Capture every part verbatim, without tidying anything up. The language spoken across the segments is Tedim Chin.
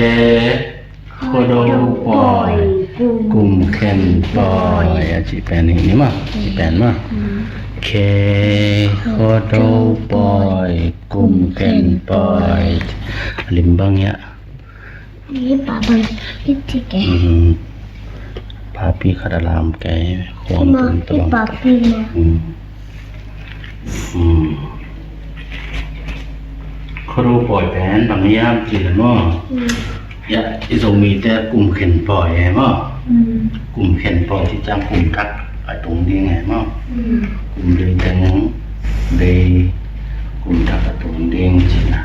Khe Khuado pawi, kum khen pawi a cih pen hi ni maw? Cih pen maw? Khe Khuado pawi, kum khen pawi. A lim bang hiah. Papi khat a lam kei khuang tum tabang. Khuado pawi pen bang hiam cih leh maw? Hiah i Zomite kum khen pawi e maw? Kum khen pawi cih ciang kum thak a tung ding e maw? Kum lui teng bei, kum thak a tung ding cihna.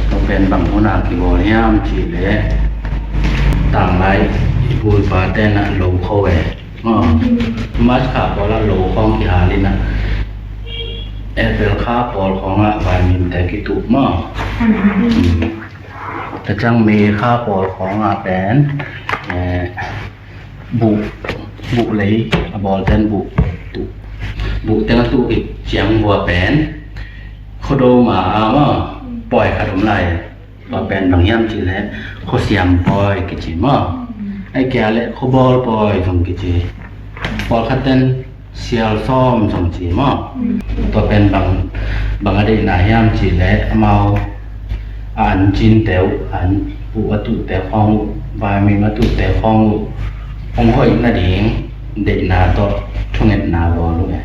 Tua pen bang hun a kibawl hiam cih leh tanglai i pu i pate na lo kho e. March kha pawl ah lo khawng kihal in ah, April kha pawl khawng ah vaimimte kituh maw? Tua ciang May kha pawl khawng ah pen, eh, buh, buh lei a bawlten buh tuh, buh teng a tuh khit ciang vua pen Khuado ma a maw, pawi khat om lai. Tua pen bang hiam cih leh khuasiam pawi kici maw? Ahih kei leh khuabawl pawi zong kici. Pawlkhat ten sial sawm zong ci maw? Tua pen bang, bang a deihna hiam cih leh amau a an cinte uh, an buh a tuhte khawng uh, vaimim a tuhte khawng uh hong hoih nading deihna tawh thungetna bawl uh e.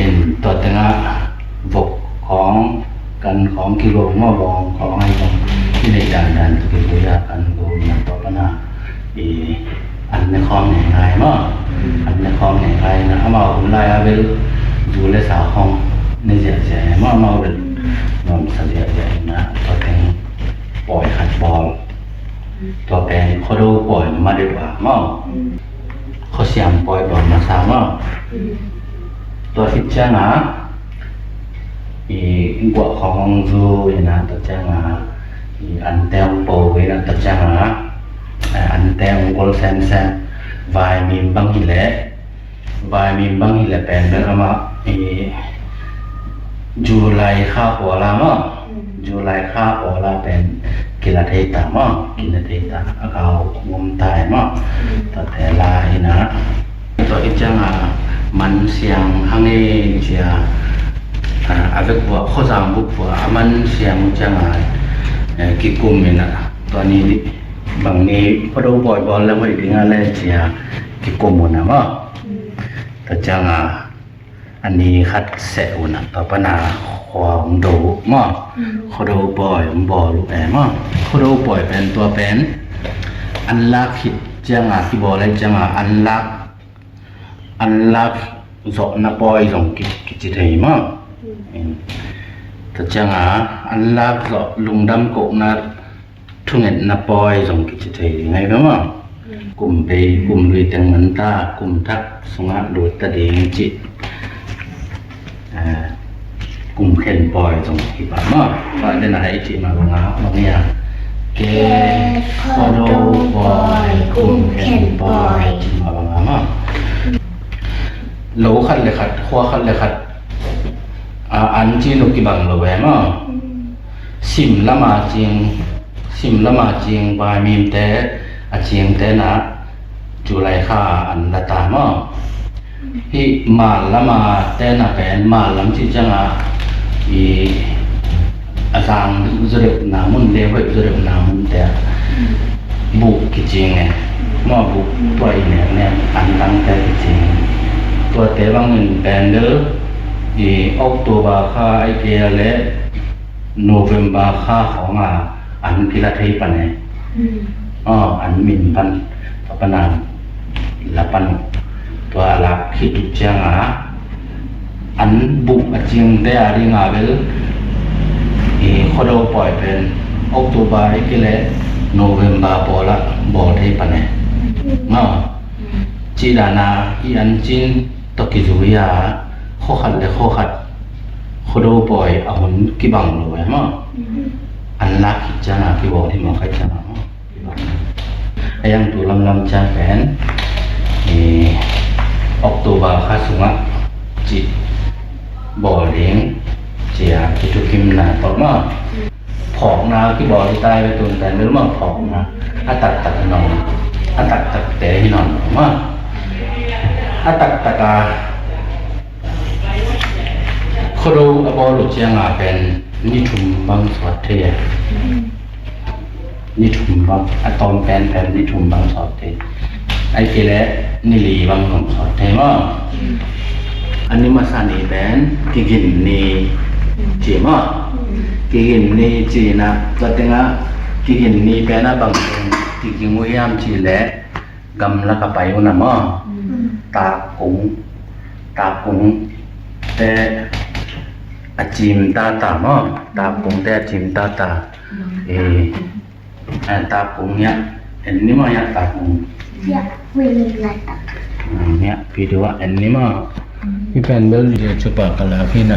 In tua tengah vok khawng, kan khawng kigo maw, bawng khawng ahi zong i neih dandan tawh kizui a kan go na tua pana i an ne khawng ngeingai maw? An ne khawng ngeingai na amau hun lai a bel zu le sa khawng ne ziahziah e maw? Amau bel nuamsa ziahziah e na tua teng pawi khat bawl. Tua pen khuado pawi ma deuh a maw? Khuasiam pawi bawl masa maw? Tua khit ciangah i guah khawng hong zu in ah tua ciangah i an teng po in ah tua ciangah, eh, an teng gol semsem vaimim bang hi leh, vaimim bang hi leh pen bel amah i July kha pawl ah maw? July kha pawl ah pen kila thei ta maw? Kila thei ta, a kau ngom ta e maw? Tua te la hi na. Tua hi ciangah man siang hang e cia, a vek vua, khuazang buk vua a man siang ciangah, eh, kikum in ah tua ni bang ni khuado pawi bawl le hoih ding a le cia kikum un ah maw? Tua ciangah a ni khat seh un ah tua pana khua hong do uh maw? Khuado pawi hong bawl uh e maw? Khuado pawi pen tua pen an lak khit ciangah kibawl e ciangah an lak, an lak zawhna pawi zong ki, kici thei maw? Tua ciangah an lak zawh lungdam kohna thungetna pawi zong kici thei ding ahi ve maw? Kum bei, kum lui teng man ta, kum thak sungah lut ta ding cih. Eh, kum khen pawi zong hi pah maw? Pah den a hai cih mah bang a, bang hiam? Khe Khuado pawi, kum khen pawi cih mah bang a maw? Lo khat le khat, khua khat le khat, a, an cin uh kibang lo e maw? Sim lama cing, sim lama cing vaimimte a cingte na July kha an la ta maw? Hih mal lama te na pen, mal lam cih ciangah i a zang zaw deuhna mun le hoih zaw deuhna munte ah buh kicing e maw? Buh tua i neknek an tangte kicing. Tuate bangin pen bel i October kha ahih kei leh November kha khawng a an kila thei pan e. Aw, an min pan, tua pan a la pan uh. Tua a lak khit uh ciangah an buh a cingte a dingah bel i Khuado pawi pen October ahih kei leh November pawl ah bawl thei pan e. Maw? Cih dan a i an cin tawh kizui a khua khat le khua khat Khuado pawi a hun kibang lo e maw? An lak khit ciangah kibawl hi maw, khai ciangah maw? A yang tu lamlam ciang pen i October kha sungah cih bawl ding cia kithukim na tawh maw? phawkna kibawl hi tai ve, tun pen bel maw phawkna a taktak hi nawn, a taktakte hi nawn maw. A taktak a Khuado a bawl uh cianga pen ni thum bang sawt thei a. Ni thum bang, a tawm penpen ni thum bang sawt thei. Ahih kei leh ni li bang zong sawt thei maw. A ni masa ni pen kigin ni ci maw. Kigin ni ci-in ah, tua tengah kigin ni pen a bang kiging uh hiam cih leh gamlak a pai uh na maw. Takkung, takkung te a cim tata maw. Takkung te a cim tata. Eh, eh, takkung hiah en ni maw, hiah takkung. Hiah, wei ni lai tak. Hmm, hiah video ah en ni maw. Hih pen bel video cupa ka lak hi na.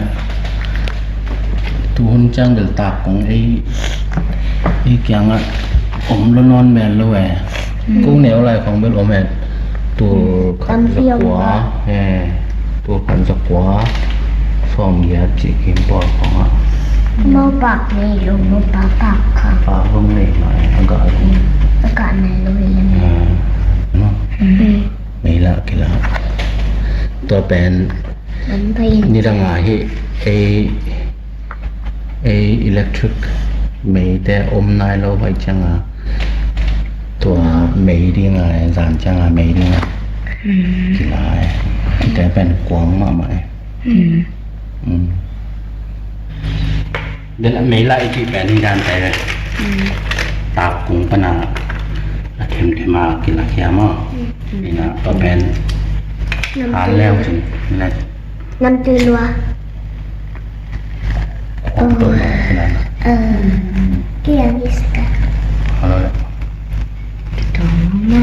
Tuhun ciang bel takkung ei, ei kiangah om lo nawn mel lo e. Ko neu lai khong bel om e. Tul khat za kua, eh, tul khat za kua sawm giat cih kim pawl khong ah. Mopak nei lo, mopak pak kha. Pak zong nei mai, a gah lo. A gah nei lo hi. Eh, no. Mei lah kila. Tua pen nidang a hi, ei, ei electric meite om nai lo vai cianga, tua mei dinga, zan cianga mei dinga kila e. Te pen kuang mahmah e. Then a mei lah i cih pen hi dan tai ve. Takkung pana a themthem a kilakhia maw. Ina tua pen han leu cin ina. Nam tui lua. Ong tua lua ina. Kia miska. Alo le. Toma.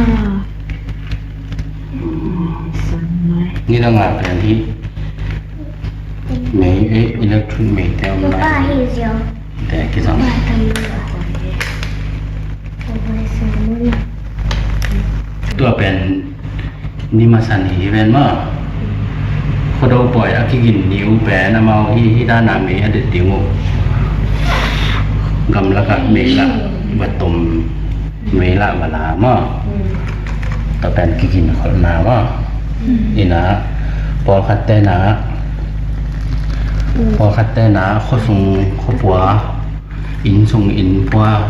Ni na nga pen hi. Mei, eh, electric mei te om lai. Papa hi zio. Te ki zong. Papa tam. Tua pen ni masa ni hi ven maw. Khuado pawi a kigin ni uh pen amau hi, hi dana mei a det ding uh. Gamlak ah mei lah va tom. Mei lah va la maw. Tua pen kigin kholhna maw. Ina pawlkhat tena, pawlkhat tena khuasung khuapua, inn sung inn pua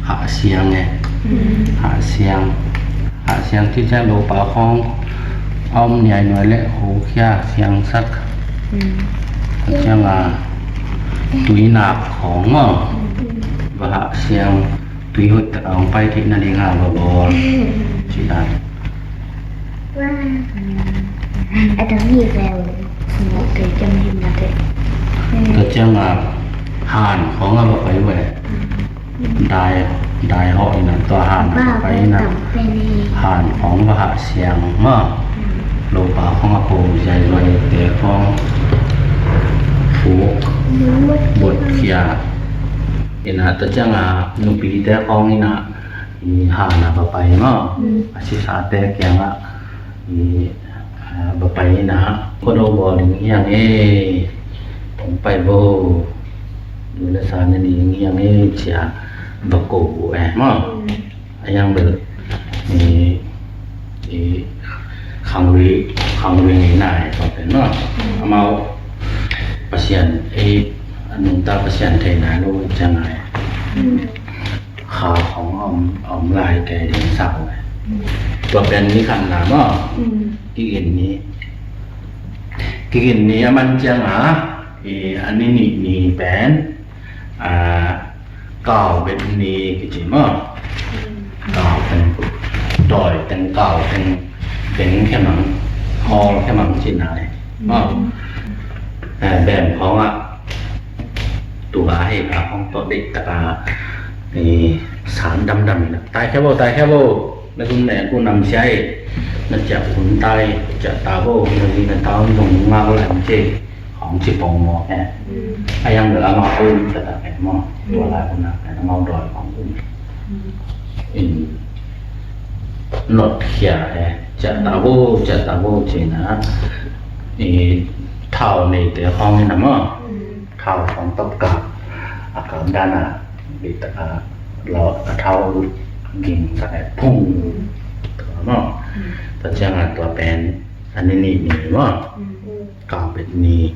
hahsiang e. Hahsiang, hahsiang cih ciang lopa khawng a om niainuai le hokhia siangsak. Hahsiang a tuinak khawng maw va hahsiang. Tui hoih tak a hong pai theih nading a va bawl. Ci dan. A dang hi vel. Sungah kei kiam him na te. Tua ciang a han khawng a va pai uh e. Dai, dai hawh ina tua han a va pai ina. Han khawng va hahsiang maw. Lopa khawng a ko ziaizuai te khawng. Phuk. Botkhia. Ina tua cianga nupite khawng ina i hana va pai maw. A sisate kiangah i, a, va pai ina khuado bawl ding hiang e. Hong pai vo. Nu le sa ne ding hiang e cia va ko e maw. A yang bel i, i khangri, khangri ngeina e tua pen maw. Amau Pasian ei a nungta Pasian theina lo i cianga e. Kha khawng a om, a om lai kei ding sa uh e. Tua pen ni khatna maw. Kigin ni, kigin ni a man cianga i a ni nih ni pen a kau bet ni kici maw. Kau teng, dawi teng, kau teng, beng khia mang, hawl khia mang cihna e maw. Eh, beng khawng ah tua hei ka hong tawh deih taka, eh, san damdam ina tai khia vo, tai khia vo. Na kun ne kun nam sia e. Na ciah kun tai ciah ta vo. Na zi na tau nung ngau lam ce. Khawng ci pong maw e. A yang bel amau um taka e maw. Tua lai kun na e amau dawi khawng um. In lot khia e. Ciah ta vo, ciah ta vo cina. I thau neite khawng ina maw. Thau khawng tawp kap a kap dana Tua a thau ging tak a phung. Tua maw. Tua ciangin tua pen a ni nih ni maw. Kang pet ni.